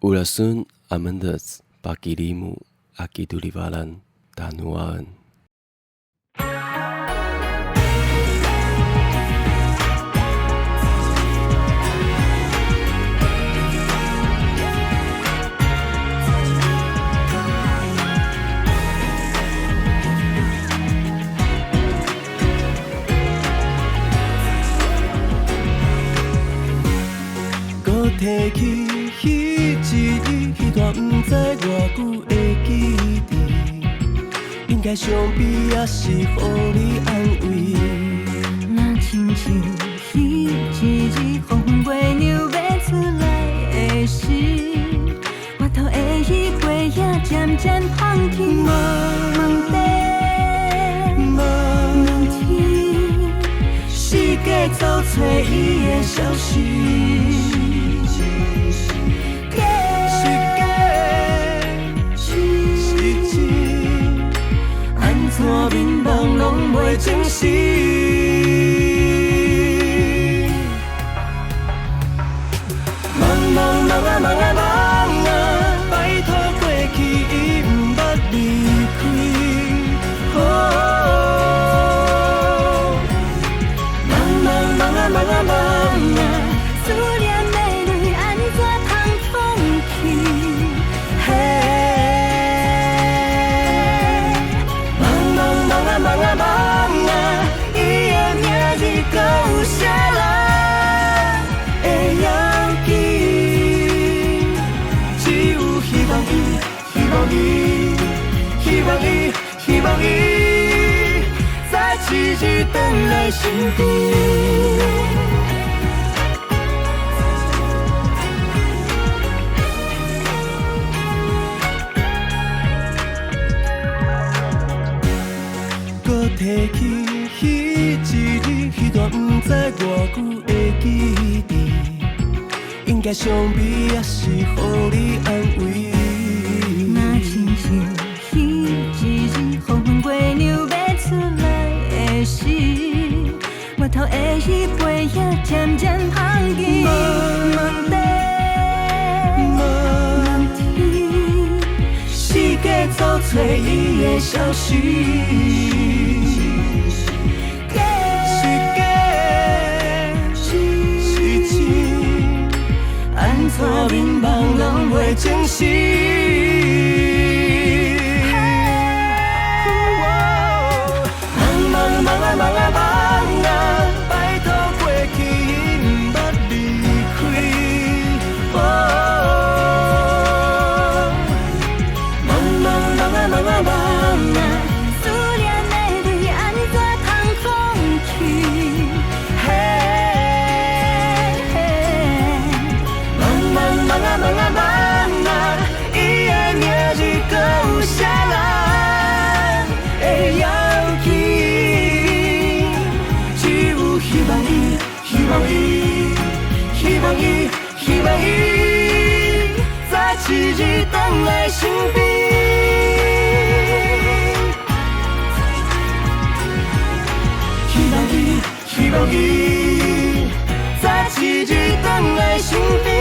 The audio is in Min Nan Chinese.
Ulasun amendez pakilimu a kitulivalan tanuan。閣提起彼一日，彼段毋知偌久的记忆，應該傷悲抑是予你安慰？若親像彼一日黃昏月娘欲出來的時，外頭的彼花影漸漸香去。問地問天，四界走揣伊的消息。是假是真，按怎眠夢攏袂證實？茫茫茫啊茫啊茫啊，拜託過去伊毋捌離開。哦，茫茫茫啊茫啊茫啊，思念的淚按怎通放棄？嘿，茫茫茫啊茫啊茫啊，伊的名字閣有啥人會曉記？只有希望伊，希望伊，希望伊，希望伊，再一日轉來身邊。閣提起彼一日，彼段毋知偌久的記憶，應該傷悲抑是予你安慰？若親像彼一日黃昏月娘欲出來的時，外頭的彼背影漸漸香去。問地問天，四界走揣伊的消息。是假是真，按怎眠夢攏袂證實？茫茫茫啊茫啊茫啊，拜託過去伊毋捌離開。哦，茫茫茫啊茫啊茫啊，思念的淚按怎通放棄？嘿，茫茫茫啊茫啊茫啊，伊的名字閣有啥人會曉記？只有希望伊，希望伊，希望伊，希望伊，再一日轉來身邊。希望伊，希望伊，再一日轉來身邊。